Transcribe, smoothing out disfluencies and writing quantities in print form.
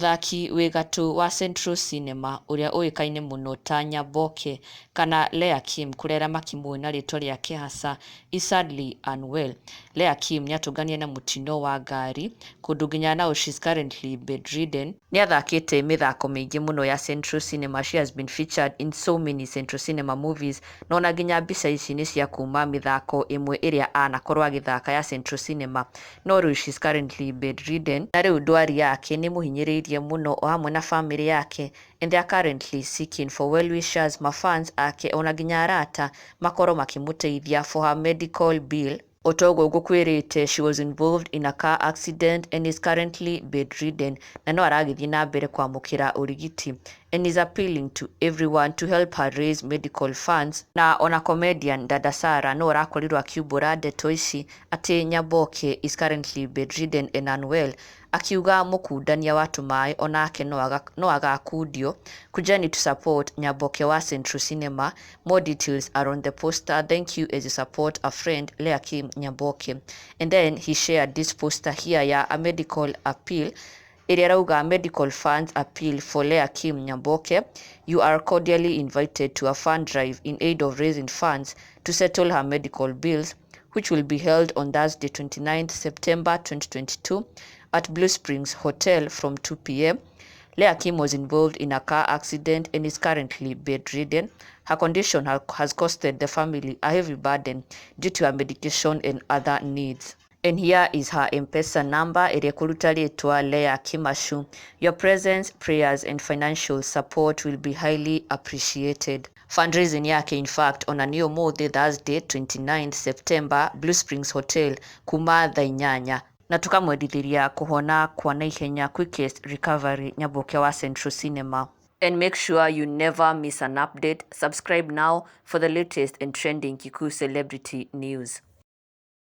Mũthaki wĩ gatũ wa Central Cinema ũrĩa ũĩkaine mũno ta Nyaboke kana Leah Kim kũrĩa arĩa makĩmũĩ na rĩtwa rĩake hasa is sadly unwell. Leah Kim nĩatũnganire na mũtino wa ngari kũndũ nginya now she's currently bedridden. Nĩathakĩte mĩthako mĩingĩ mũno ya Central Cinema. She has been featured in so many Central Cinema movies na ona nginya mbica ici nĩ cia kuma mĩthako ĩmwe ĩrĩa anakorwo agĩthaka ya Central Cinema, no rĩu she's currently bedridden na rĩu ndwari yake nĩ ĩmũhinyĩrĩirie mũno o hamwe na famĩlĩ yake, and they are currently seeking for well wishers, mafans ake ona nginya arata makorwo makĩmũteithia for her medical bill. O ta ũguo ngũkwĩrĩte, she was involved in a car accident and is currently bedridden na no aragĩthiĩ na mbere kwamũkĩra ũrigiti and is appealing to everyone to help her raise medical funds. Na ona comedian Dada Sarah no ũrakorirwo akiumbũra ndeto ici atĩ Nyaboke is currently bedridden and unwell, akiuga mũkundania wa tũmaĩ onake no agakundio. Kujeni to support Nyaboke wa Central Cinema. More details are on the poster. Thank you as you support a friend, Leah Kim Nyaboke. And then he shared this poster here ya a medical appeal ĩrĩa ĩrauga, "Medical funds appeal for Leah Kim Nyaboke. You are cordially invited to a fund drive in aid of raising funds to settle her medical bills, which will be held on Thursday, 29th September 2022 at Blue Springs Hotel from 2 p.m. Leah Kim was involved in a car accident and is currently bedridden. Her condition has costed the family a heavy burden due to her medication and other needs." And here is her M-Pesa number ĩrĩa ĩkũruta rĩtwa Leah Kimashu. Your presence, prayers and financial support will be highly appreciated. Fundraising yake in fact ona nĩ ũmũthĩ, Thursday, 29th September, Blue Springs Hotel kuma thaa 8, na tukamwendithĩria kũhona kwa naihenya, quickest recovery, Nyaboke wa Central Cinema. And make sure you never miss an update. Subscribe now for the latest and trending Kikuyu celebrity news.